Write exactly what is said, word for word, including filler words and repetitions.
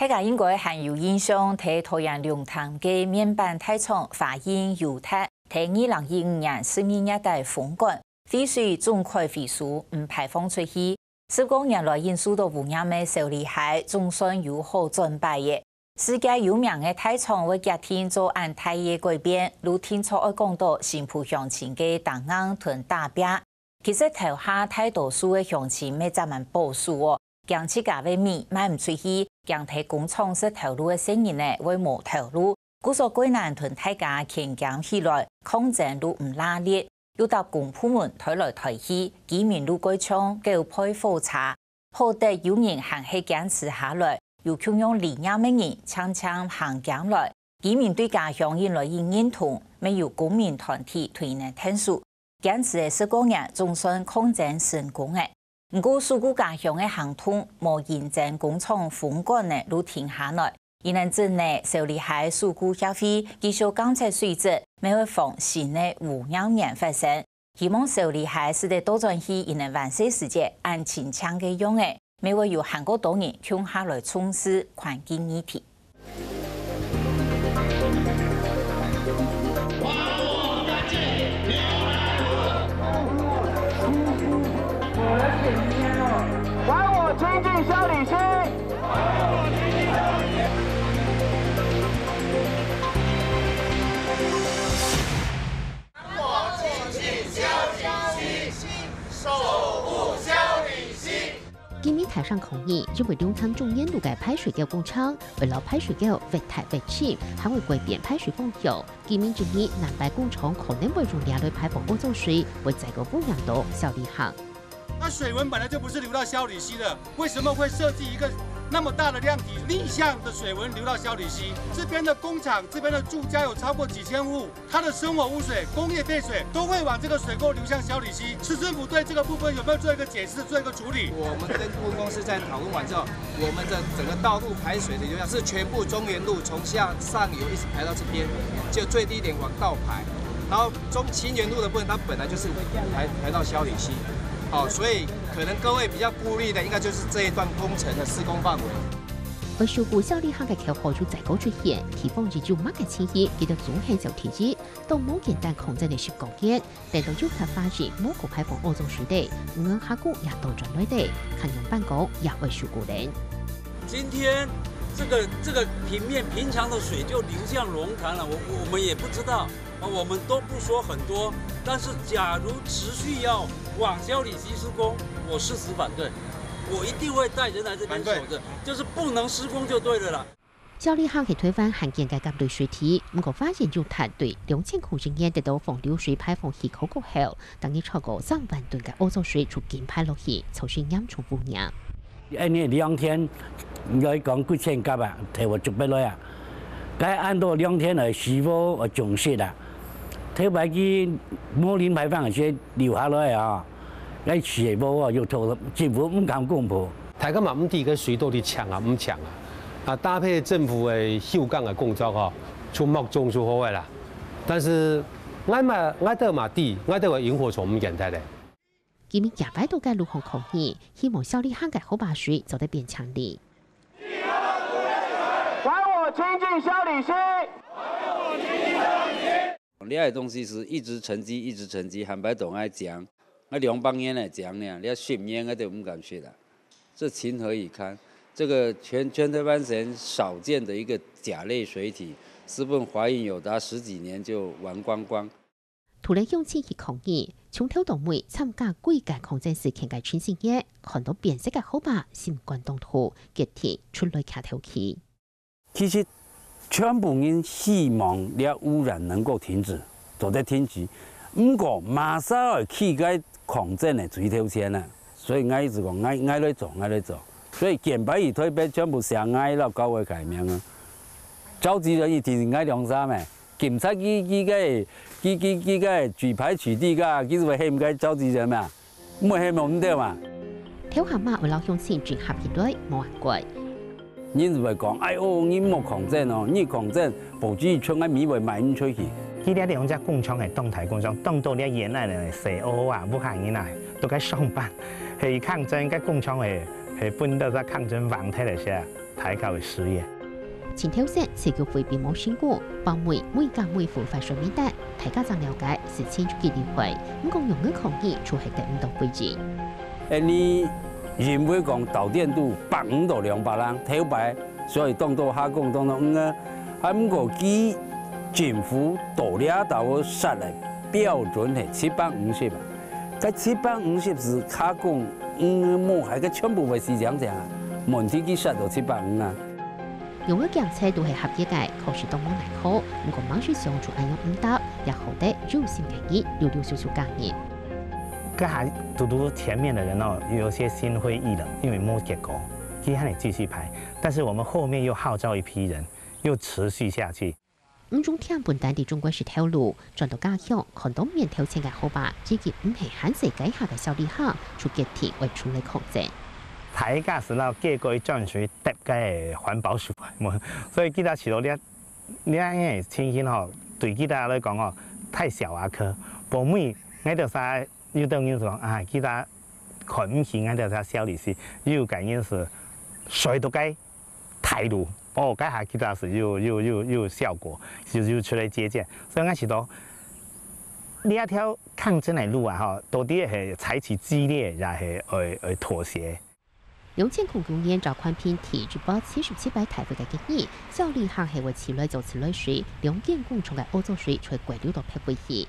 大家應該還有印象，在桃園龍潭个面板大廠華映友達，在二零一五年十二月底封館，廢水總開回收，毋排放出去。十過年來因受到污染个小李溪，總算有好轉擺咧。世界有名个大廠會決定做恁大个改變，就定著愛講到新埔鄉親个打硬同打拚。 其實頭下大多數个鄉親乜正蠻保守哦，驚自家个米賣毋出去，驚在工廠食頭路个細人仔會無頭路，故所蓋難同大家牽兼起來，抗爭就毋罅烈，又搭公部門推來推去，居民就蓋像狗吠火車。好得有人還係堅持下來，有共樣理念个人漸漸行兼來，居民對家鄉越來越認同，乜有公民團體推等𢯭手。 堅持个十過年，總算抗爭成功咧。毋過，守護家鄉个行動，無因爭工廠封館仔就停下來。因等陣仔，小李溪守護協會繼續監測水質，乜會防新个污染源發生。希望小李溪使得倒轉去，因等還細時節恁清淨个樣仔，乜會有還過多人共下來重視環境議題。 還我清淨小李溪！還我清淨小李溪！守護小李溪！ 居民大聲抗議，因為龍潭中元路个排水溝工程會摎排水溝挖大挖深，還會改變排水方向。居民質疑南北工程可能會用這類排放污糟水，會再過污染到小李溪。那水文本來就不是流到小李溪的，為什麼會設計一個那麼大的量體逆向的水文流到小李溪？這邊的工廠，這邊的住家有超過幾千戶， 它的生活污水、工業廢水都會往這個水溝流向小李溪。市政府對這個部分有沒有做一個解釋、做一個處理？我們跟顧問公司在討論完之後，我們的整個道路排水的流向是全部中元路從下上游一直排到這邊，就最低點往倒排，然後中清元路的部分，它本來就是排排到小李溪，好，所以可能各位比較顧慮的應該就是這一段工程的施工範圍。為守護小李溪个口號就再過出現，地方人有麼个情形，佢兜總係想第一。 當無簡單抗爭个十過年，等到有才發現無過排放污糟水咧，五年下過也倒轉來咧，看樣板講也會收過咧。今天這個這個平面平常的水就流向龍潭了，我我們也不知道啊，我們都不說很多，但是假如持續要往小李溪施工，我誓死反對，我一定會帶人來這邊守著，就是不能施工就對了啦。 小李溪係臺灣罕見个甲類水體，毋過花蓮有達對兩千空一年得到防漏水排放許可過後，逐日超過三萬噸个污糟水就緊排落去，造成嚴重污染。恁呢兩天，應該講幾千甲啊，提我接落來啊。該恁多兩天來，水務呃重視啊，特別去無零排放个時流下來啊，該水務哦，又拖，政府毋敢公布。 大家嘛毋知該水到底淨啊毋淨啊。啊，搭配政府个休耕个工作吼，就莫種就好个啦。但是𠊎嘛，𠊎兜嘛知，𠊎兜个螢火蟲毋見忒咧。居民也擺到該路項抗議，希望小李溪个河壩水做得變淨俐。還我清淨小李溪！ 這个東西是一直沉積，一直沉積，坦白講愛講，𠊎兩百年來講呢，你看十年𠊎都毋敢說啦。這情何以堪？這個全全臺灣省少見的一個甲類水體，是分華蔭友達十幾年就玩光光。除了鄉親去抗議，從頭到尾參加幾屆抗爭事件个陳信業，看到變色个河壩，心肝當痛，決定出來徛頭去。 其實全部人希望這污染能夠停止，做得停止。毋過馬上愛企該抗爭个最頭前啊，所以𠊎一直講，𠊎，𠊎來做，𠊎來做。所以見擺去臺北全部寫𠊎摎教會改名啊。召集人一定𠊎兩儕咩，警察佢，佢个，佢，佢，佢个舉牌取締个，佢就會喊該召集人嘛。 毋會喊毋對嘛。頭下嘛會摎鄉親整合起來，無恁乖。人就會講，哎喲，你莫抗爭哦，你抗爭，報紙出个米會賣毋出去。佢這兩隻工廠係當大工廠，當多這原來个細孲啊，屋下人啊，都該上班，係抗爭，該工廠係，係分到該抗爭橫忒个時啊。大家會失業。前頭先持續回避無成功，包尾每家每戶發水面單，大家正了解事情有幾厲害。毋過用个抗議就係得毋到回應。恁呢認為講到店都百五到兩百人頭擺，所以當多下降當多五啊，啊毋過佢政府到這兜設个標準係七百五十啊。 該七百五十字卡工，嗯，無害，該全部會死淨淨啊！問題佢設到七百五啊！用个檢測都係合格个，確實當無奈何，毋過毋係想就恁樣毋得，也好得有心个人陸陸續續加入。該下堵堵前面的人哦，有些心灰意冷，因為無結果，佢還得繼續排。但是我們後面又號召一批人，又持續下去。 毋用聽分擔在中國食頭路，轉到家鄉，看到面頭前个河壩，已經毋係還細該下个小旅行，就決定愛出來抗爭。大家係摎結果轉水搭个環保署，所以佢兜試到這這樣个情形吼，對佢兜來講吼，太小兒科。無每𠊎兜儕有兜人講啊，佢兜看毋起𠊎兜儕小旅行，又有个人係水都該 態度。哦，該下佢兜係有有有有效果，就有出來接見。所以𠊎試到這條抗爭个路啊，吼，到底係採取激烈，也係會會妥協。兩千空九年，趙寬平提一百七十七擺大會个建議，小旅行係會自來做自來水，兩間工廠个屙糟水就會歸流到別位去。